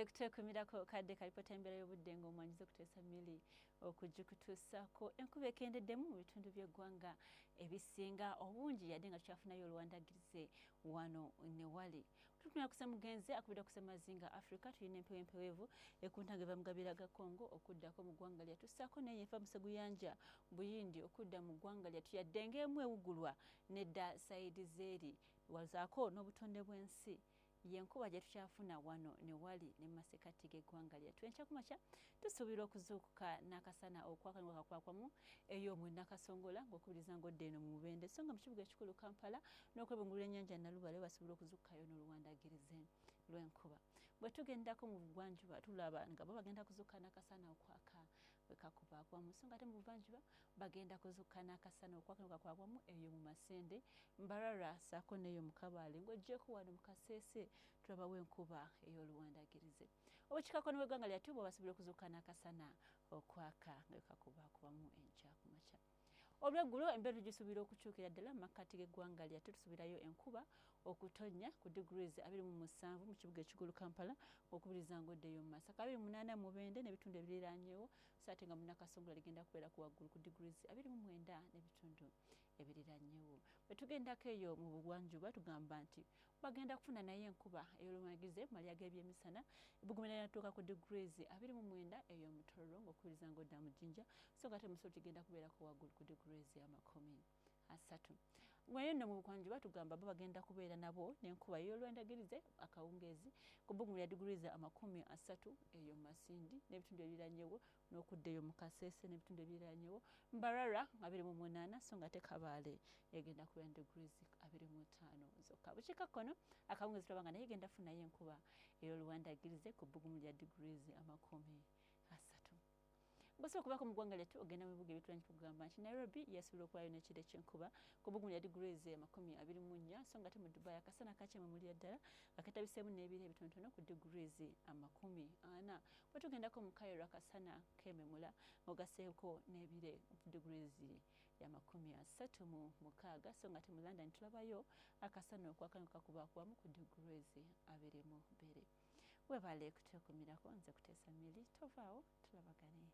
Kuteekumirako kadde kalipota embeera y'obudde ng'omwanyiza okuteesa Milly okugikutuusaako. Enkuba ekendeddemu mu bitundu by'eggwanga ebisinga obungi, yadde nga tukyafunayo oluwandagirize wano ne wali. Tutumira ku Ssemugenzi akubira ku Ssemazinga Africa, tulina empewo empeweevu ekunta nga eva mu gabira ga Congo okuddako mu ggwanga lyattu, ssaako naye eva mu Seguyanja Buyindi okudda mu ggwanga lyattu, yadde ng'emu ewugulwa nedda sayidi zeeri wazaako n'obutonde bw'ensi. Yenkuba gye tukyafuna wano ne wali ne masekati g'eggwanga lyattu. Enkya ku makya tusuubira okuzuukuka n'akasana okwaka nga kakwakwamu eyo mu Nakasongola ng'okubiriza ng'odda eno mu Mubende, so nga mu kibuga ekikulu Kampala n'okwebungulula ennyanja Nalubale basobola okuzuukukayo n'oluwandagirize lw'enkuba. Bwe tugendako mu bugwanjuba tulaba nga bo bagenda kuzuukuka n'akasana okwaka bwe kakubaakwamu, so nga ate mu buvanjuba bagenda kuzuukuka n'akasana okwaka nga kakwakwamu eyo mu Masende, Mbarara ssaako n'eyo mu Kabaale. Ng'oggyeko wano mu Kasese tulabawo enkuba ey'oluwandagirize. Obukiikakkono bw'eggwanga lyattu bwe basobola okuzuukuka n'akasana okwaka nga bwe kakubaakwamu enkya ku makya. Olweggulo embeera tugisuubira okukyukira ddala mu makkati g'eggwanga lyattu, tusuubirayo enkuba okutonnya ku degrees 27 mu kibuga ekikulu Kampala, okubiriza ng'oddeyo mu Masaka, 28 mu Mubende n'ebitundu ebiriraanyewo, so ate nga mu Nakasongola ligenda kubeera ku waggulu ku degrees 29 n'ebitundu ebiriraanyewo. Bwe tugendako eyo mu bugwanjuba tugamba nti bagenda kufuna naye enkuba ey'olumagize mu malya g'ebyemisana, ebugumira yanatuuka ku degrees 29 eyo mu Tororo ng'okubiriza ng'odda mu Jinja, so nga ate mu Soroti igenda kubeerako waggulu ku degrees 30. Naye nno mu bugwanjuba tugamba bo bagenda kubeera nabo n'enkuba ey'olwendagirize akawungeezi ku bbugumu lya degrees 30 eyo mu Masindi n'ebitundu ebiriranyewo, n'okudda eyo mu Kasese n'ebitundu ebiriranyewo, Mbarara 28, so nga ate Kabaale egenda kubeera degrees 25 zokka. Bukiikakkono akawungeezi tulaba nga naye egenda kufunayo enkuba ey'oluwandagirize ku bbugumu lya degrees 30. Bw'osobola okubaako mu ggwanga lyattu ogenda mu bibuga ebitulanye tukugamba nti Nairobi yasobola okubayo n'ekiro eky'enkuba ku bbugumu lya degrees 24, so nga ate mu Dubai akasana kakyememulira ddala nga ketabiseemu n'ebire ebitonotono ku degrees 40. Bwe tugendako mu Cairo akasana keememula ng'ogasseeko n'ebire ku degrees ya 36, so nga ate mu London tulabayo akasana okwaka nga kakubakubamu ku degrees 22. Webale kutukumirako, nze Kuteesa Milly, tovaawo tulabagane.